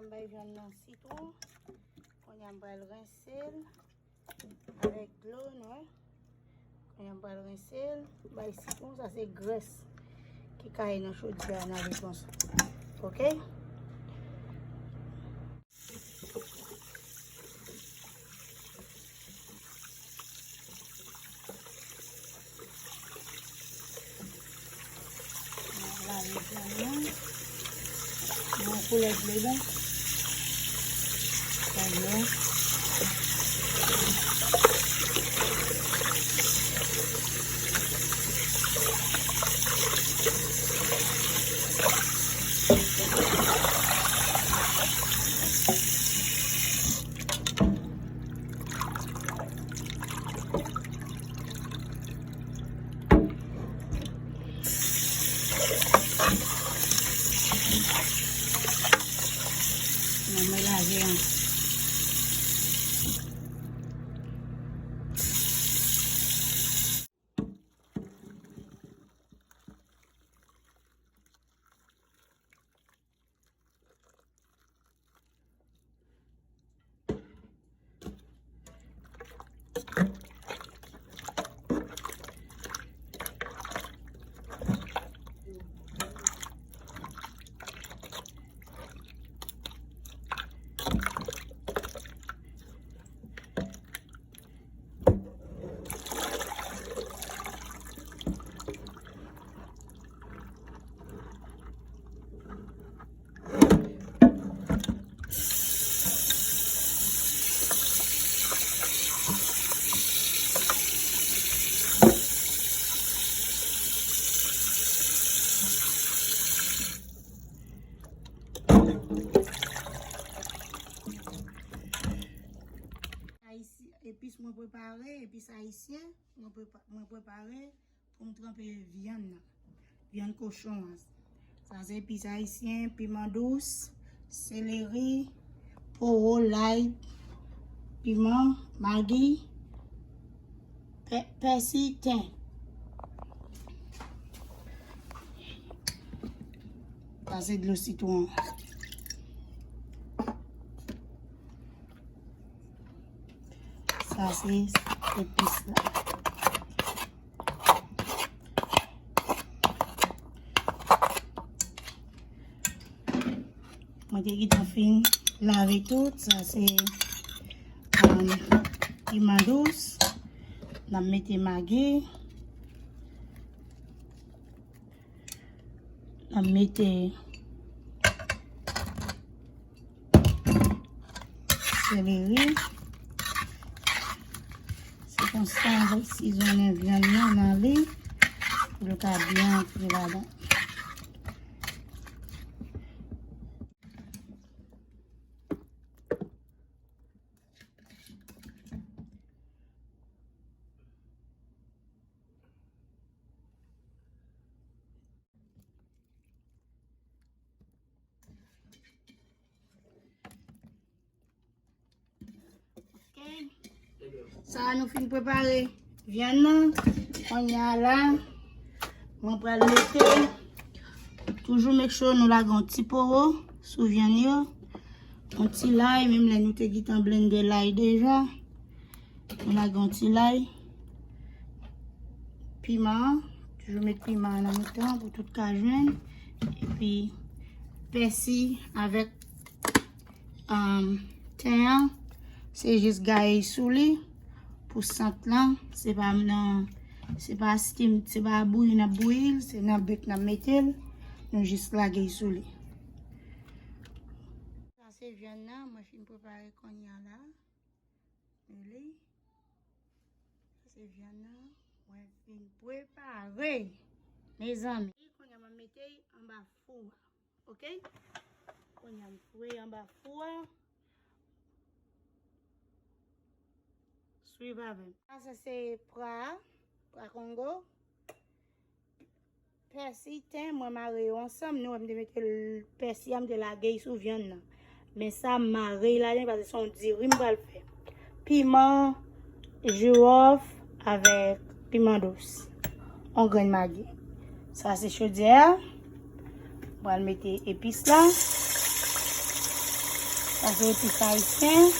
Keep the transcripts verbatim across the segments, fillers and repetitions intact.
M bay vyann nan sitwon. Kounye a m pral rense l avèk dlo, nou wè. Kounye a m pral rense l. M bay sitwon, sa se grès ki kaye nan chodyè a, n a met konsa. Oke? Lave vyann nan. Yon koulè ble bon. Trè byen. Nan melaje an. Ayisyen, epis mwen prepare, epis ayisyen, mwen prepa-, mwen prepare pou m tranpe vyann nan. Vyann kochon an. Sa se epis ayisyen, piman dous, seleri, powo, lay, piman, magi, pè-, pèsi, ten. Sa se dlo sitwon. Sa se epis la. Mwen te gentan fin lave tout. Sa se, um, piman dous. N ap mete magi. N ap mete seleri. Se konsa, m ap sizonnen vyann nan nan li pou l ka byen antre ladan. Ok. Sa a nou fin prepare vyann nan. Kounye a la, mwen pral mete, toujou make sure nou lage yon ti powo sou vyann yo. Yon ti lay, menm lè nou te gentan blende lay deja. Nou lage yon ti lay. Piman an. Toujou met piman an nan mitan pou tout ka jwenn. Epi pèsi avèk, um, ten an. Se jis gaye sou li pou sant lan. Se pa nan, se pa steam, se pa bouyi n ap bouyi l, se nan bèk n ap mete l. Nou jis lage sou li. Sa se vyann nan, mwen fin prepare kounye a la. Li. Sa se vyann nan. Mwen fin prepare. Mezanmi. Kounye a m ap mete anba fou a. Ok? Kounye a m foure anba fou a. Swiv avè m. Sa se pra, pra kongo. Pèsi, ten, mwen mare yo ansanm. Nou wè m te mete l, pèsi a, m te lage l sou vyann nan. Men sa, m mare l ladan paske se yon diri m pral fè. Piman, jiwòf avèk piman dous. Yon grenn magi. Sa se chodyè a. M pral mete epis la. Sa se epis ayisyen.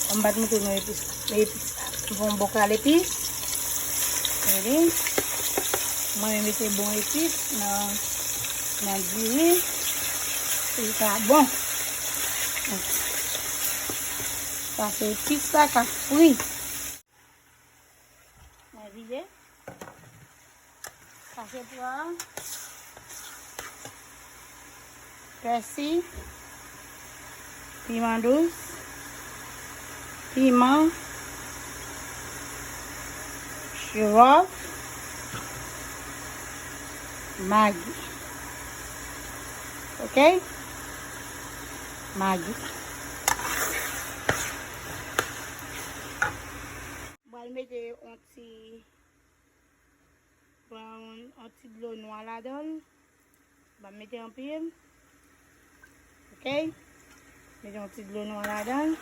Kòm m pa t montre nou epis, epis la. M fè yon bokal epis. Gade. Mwen mete bon epis nan, nan diri. Pou l ka bon. Sa se epis la k ap fri. Mwen vide. Sa se pwa, pèsi, piman dous, piman, chiròf, magi. Oke? Magi. M pral mete yon ti, pran yon, yon ti dlo nwa ladan l. M pa mete anpil. Oke? Mete yon ti dlo nwa ladan l.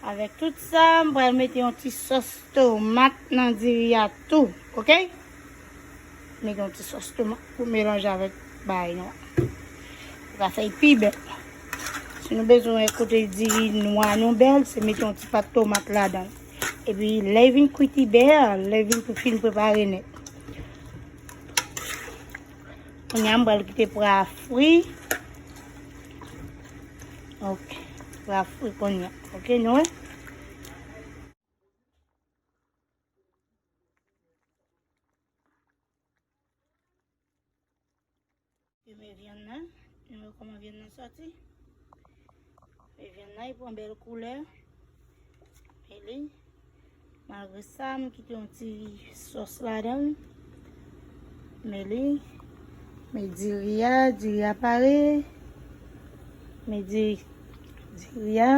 Avèk tout sa, m pral mete yon ti sòs tomat nan diri a tou. Oke? Mete yon ti sòs tomat pou melanje avèk bagay nou an. Pou ka fè l pi bèl. Si nou bezwen kote diri nwa nou bèl, se mete yon ti pat tomat ladan l. Epi lè l vin kwit li bèl, lè l vin pou fin prepare nèt. Kounye a m pral kite pwa a fri. Oke. Pwa a fri kounye a. Oke, nou wè? Fime vyann nan. Nou wè kòman vyann nan sòti. Fime vyann nan, li pran bèl koulè. Men li, malgre sa, m kite yon ti sòs ladan l. Men li, men diri a, diri a pare. Men diri, diri a.